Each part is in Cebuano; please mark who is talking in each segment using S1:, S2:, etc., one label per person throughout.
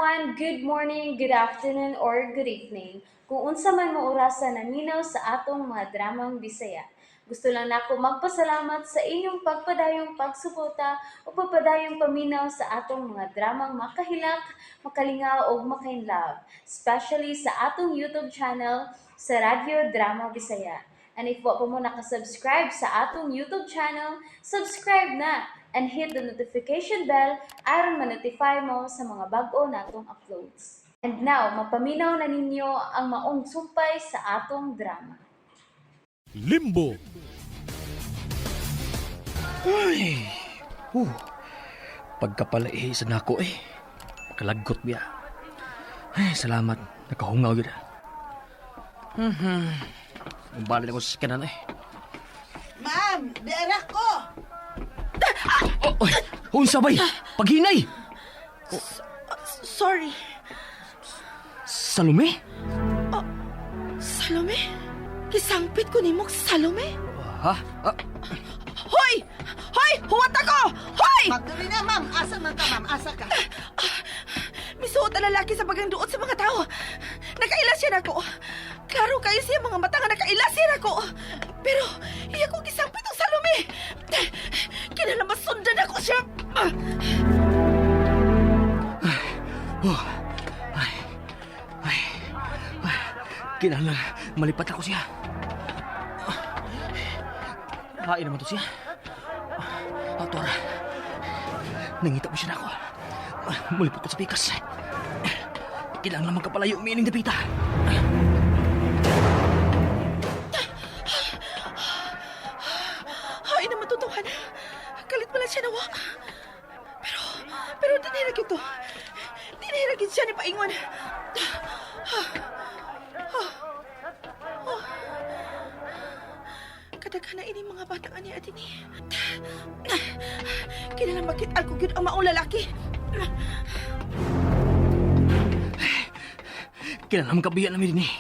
S1: Everyone! Good morning, good afternoon, or good evening. Kung unsa man mo orasa naminaw sa atong mga dramang Bisaya. Gusto lang nako magpasalamat sa inyong pagpadayong pagsuporta o pagpadayong paminaw sa atong mga dramang makahilak, makalingaw ug makainlove, especially sa atong YouTube channel sa Radyo Drama Bisaya. And if wa pa mo nakasubscribe sa atong YouTube channel, subscribe na and hit the notification bell aron ma-notify mo sa mga bag-o natong uploads. And now, mapaminaw na ninyo ang maong sumpay sa atong drama.
S2: Limbo.
S3: Ay, pagkapala eh, sa nako eh. Kalagkot biya. Ay, salamat. Nakahungaw yun. Balik ako sa kanan eh.
S4: Ma'am, diara ko.
S3: Oh, oy, unsa bay? Paghinay!
S5: Sorry.
S3: Salome?
S5: Salome? Kisangpit ko nimo Salome?
S3: Ha? Ah,
S5: Hoy! Hoy! Huwat ako! Hoy!
S4: Magdali na, ma'am. Asa man ka, ma'am? Asa ka?
S5: Misuot ang lalaki sa pagangduot sa mga tao. Nakaila siya nako. Klaro kayo siya mga mata nga nakaila siya nako. Pero iya ko gisampit ang Salome. Kinahanglan masundan ako siya.
S3: Oh. Kinahanglan malipat ako siya. Hain naman to siya. Atora. Nangita mo siya na ako. Mulipot ko sa pikas. Kailangan magkapalayo umiining dapita.
S5: Ay, naman tutuhan. Kalit pala siya nawa. Pero, pero dinihirag ito. Dinihirag siya ni Paingon. Kadaghan na ini mga batang ani at ini. Kinalang makit-an ko gyud ang maong lalaki.
S3: Kailangan magkabiyan namin din eh.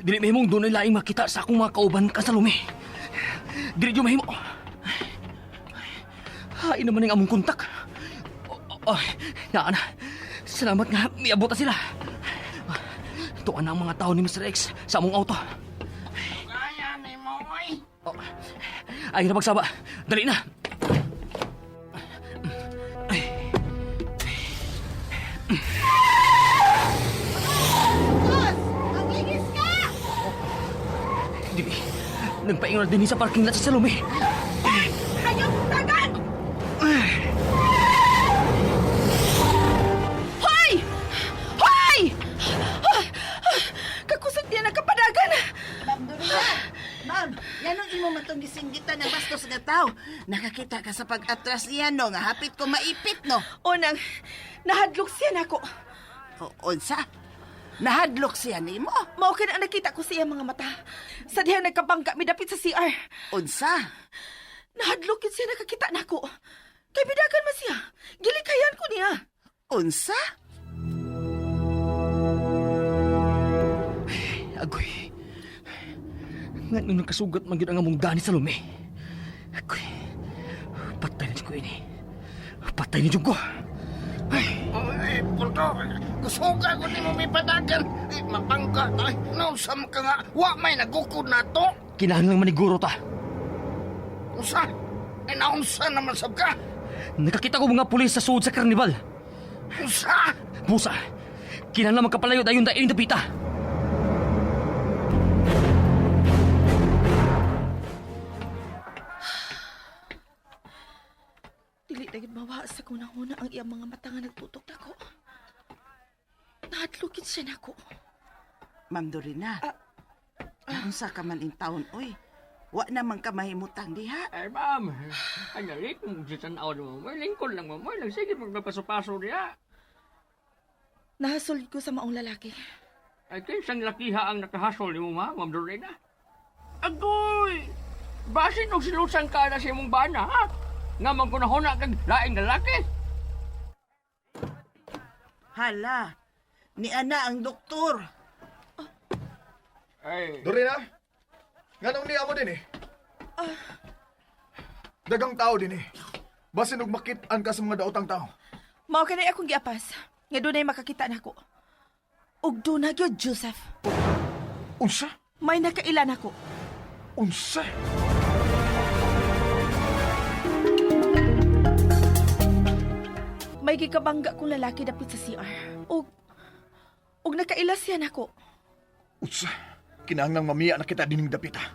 S3: Dili mahimong dunay laing makita sa akong mga kauban ka sa lumi. Dili dyo mahimo. Hain naman ang among kontak. Oh, oh, naa na. Salamat nga, miabot na sila. Tuan na ang mga tao ni Mr. X sa among auto.
S6: Kaya ni mo, oy.
S3: Oh, ay na pagsaba. Dali na. Ay.
S4: Boss, magligis ka!
S3: Dili. Nagpaingon na din sa parking lot sa Salome.
S5: Ayaw kong tagan! Hoy! Hoy! Kakusog niya nagkapadagan!
S4: Ma'am Dorina. Ma'am, yanong imo man tong gisinggitan ng bastos nga tao. Nakakita ka sa pag-atras niya, no? Nga hapit ko maipit, no?
S5: Unang, nahadlok siya nako.
S4: O, unsa? Nahadlok siya nimo.
S5: Mao kay na ang nakita ko sa iyang mga mata. Sa dihang nagkabangga midapit sa CR.
S4: Unsa?
S5: Nahadlok yun siya nakakita nako. Kay bidagan man siya. Gilikayan ko niya.
S4: Unsa?
S3: Agoy. Nga nung nakasugat man gyud ang among dani sa lumi. Agoy. Patay na jud ko ini. Patay na jud ko. Ay,
S6: Ay, punto. Kusuga ko ni mo may padagan. Eh, mabangga na. Nausam ka nga. Wa may nagukod na to.
S3: Kinahanglan maniguro ta.
S6: Usa. Eh, naunsa naman sab ka.
S3: Nakakita ko mga pulis sa suod sa karnival.
S6: Usa.
S3: Busa. Kinahanglan magkapalayo dayon dahil dapita.
S5: Dili na yun mawa sa kunahuna ang iyang mga mata nga nagtutok nako. Nahadlok yun siya nako.
S4: Ma'am Dorina. Unsa ka man in taon, oy? Wa naman ka mahimutang diha.
S7: Ay, ma'am. Ay, nalit mo sa tanaw mo. May lingkod lang mo. May lang. Sige, magpapaso-paso niya.
S5: Nahasol ko sa maong lalaki.
S7: Ay, kinsang lakiha ang nakahasol ni mo, ma'am, Ma'am Dorena. Agoy! Basin og silusan ka na sa imong bana, ha? Nga man kunahuna kag laing lalaki.
S4: Hala, ni ana ang doktor.
S7: Ay,
S8: Dorina, nganong niya mo din eh? Dagang tao din eh. Basin og makit-an ka sa mga daotang tao.
S5: Mao kanay akong giapas. Nga dunay makakita nako. Ug duna gyud, Joseph.
S8: Unsa?
S5: May nakaila nako.
S8: Unsa?
S5: May gikabangga kong lalaki dapit sa CR. Ug nakaila siya nako.
S8: Unsa? Kinahanglang mamiya na kita dining dapita.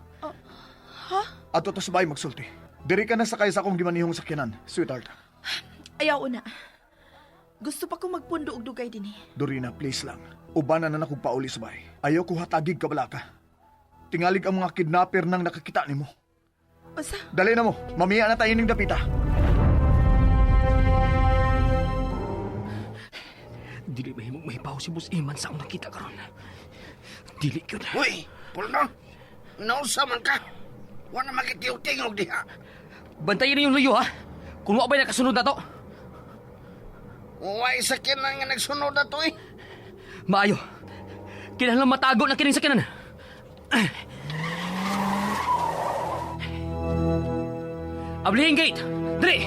S5: Ha?
S8: Ato ta sa bahay magsulti. Diri ka na sakay sa akong gimanihong sakyanan, sweetheart.
S5: Ayaw na. Gusto pa kong magpundo og dugay dinhi.
S8: Dorina, please lang. Ubanan na nakong pauli sa bahay. Ayaw ko hatagig kabalaka. Tingalig ang mga kidnapper nang nakakita nimo.
S5: Unsa?
S8: Dali na mo, mamiya na tayo ning dapita.
S3: Dili mahimong mahibaw si Boss Iman sa akong nakita karon. Dili gyud.
S6: Uy, Pulno! Nausa man ka! Wala makitiw-tingog diha.
S3: Bantayan niyo yung luyo ha. Kung wa ba'y nakasunod na to.
S6: Uway sakyanan nga nagsunod na to eh.
S3: Maayo. Kinahanglan matago na kining sakyanan. Ablihin gate. Dali.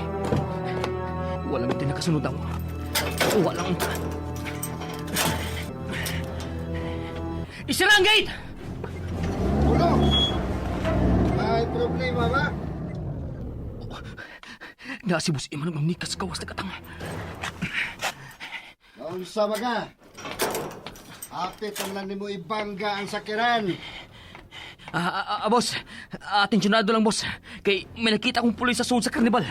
S3: Wala man tayo nakasunod ako. Wala unta. Isira ang gate!
S6: Pulno! May problema ba?
S3: Na si Boss Iman ang nikas kawas na katang.
S9: Naunsa ba ka? Hapit ang lang nimo ibangga ang sakiran.
S3: Boss, atensyonado lang, boss. Kay may nakita akong pulis sa sud sa karnibal.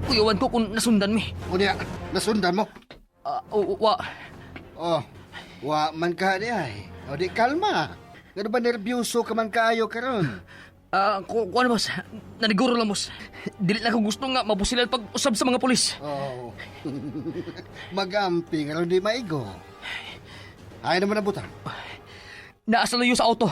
S3: Uyawan ko kung nasundan mi.
S9: Unya, nasundan mo.
S3: Wa.
S9: Oh, wa man ka di ay. O di kalma. Ngano ba nerbyuso ka man kaayo karon?
S3: Ku ano, boss? Naniguro lang, boss. Dili na ko gusto nga mabusilan pag-usab sa mga pulis.
S9: Oh. Magamping aron di maigo. Ay naman ang butang.
S3: Naasa na yun sa auto.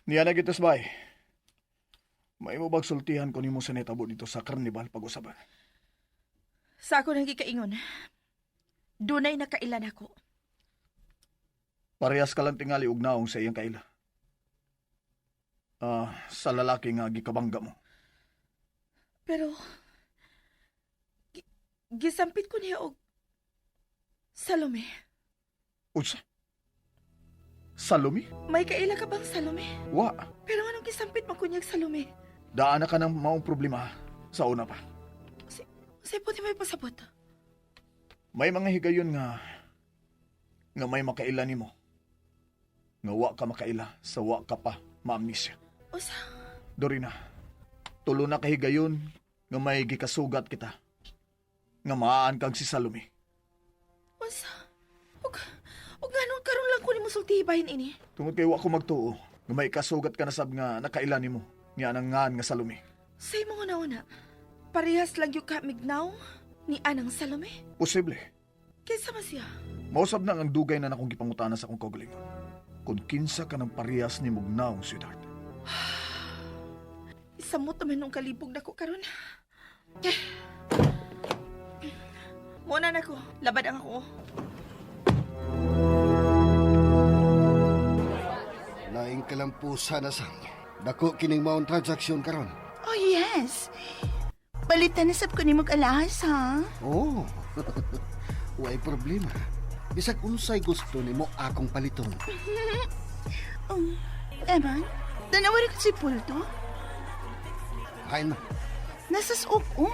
S8: Niya na kita sa bahay. May mo bagsultihan ko nimo sa netabo dito sa karnibal pag-usaban.
S5: Sa ako nang gikaingon. Dunay nakaila nako.
S8: Parehas ka lang tingali og naong sa iyang kaila. Sa lalaki nga gikabangga mo.
S5: Pero gisampit ko niya og Salome.
S8: Unsa? Salome?
S5: May kaila ka bang Salome?
S8: Wa.
S5: Pero anong gisampit man ko niyag Salome?
S8: Daan na ka ng maong problema sa una pa.
S5: Say po di may pasabot.
S8: May mga higayon nga nga may makaila nimo. Nga wa ka makaila sa wa ka pa maamnesia.
S5: Usa,
S8: Dorina, tulo na kahigayon nga may gikasugat kita. Nga maaan kang si Salome.
S5: Unsa. Ug nganong karon lang ko nimo sultihibahin ini?
S8: Tungod kay wa ko magtuo nga may kasugat ka na sab nga nakaila nimo nga anang nga Salome.
S5: Say mo nga nauna. Parehas lang yung kamignaw ni Anang Salome.
S8: Posible.
S5: Kinsa man siya?
S8: Mausab na ang dugay na nakong gipangutana sa akong kaugalingon. Kung kinsa ka ng parehas ni Mugnaong, sweetheart.
S5: Isamot naman nung kalibog nako karon. Eh. Muna na ko. Labad ang ako.
S9: Laing kalampusa na sang. Dako kining maong transaksyon karon.
S4: Oh, yes. Palitan na sab ko nimo og alahas, ha?
S9: Oh. Way problema. Bisag unsay gusto nimo akong paliton.
S4: Oh, Eman, tanawa ko si Pulto.
S9: Hain man.
S4: Nasa suok, oh.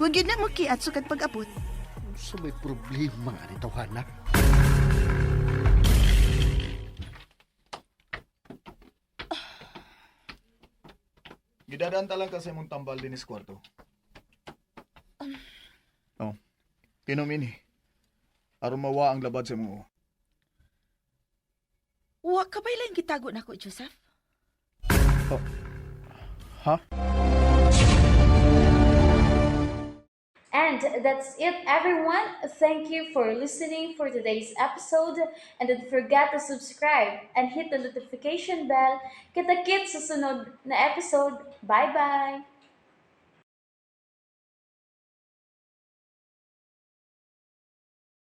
S4: Huwag yun na mo kiat sukat pag-abot.
S9: Unsa may problema ni tawhana?
S8: Gidadaan ta lang ka sa imong tambal dinis kwarto. Oh. Tinom ini. Aron mawa ang labad sa imong uo.
S5: Wa ka ba'y lang gitago nako, Joseph?
S8: Ha?
S1: And that's it, everyone. Thank you for listening for today's episode. And don't forget to subscribe and hit the notification bell. Kita-kits sa sunod na episode. Bye-bye!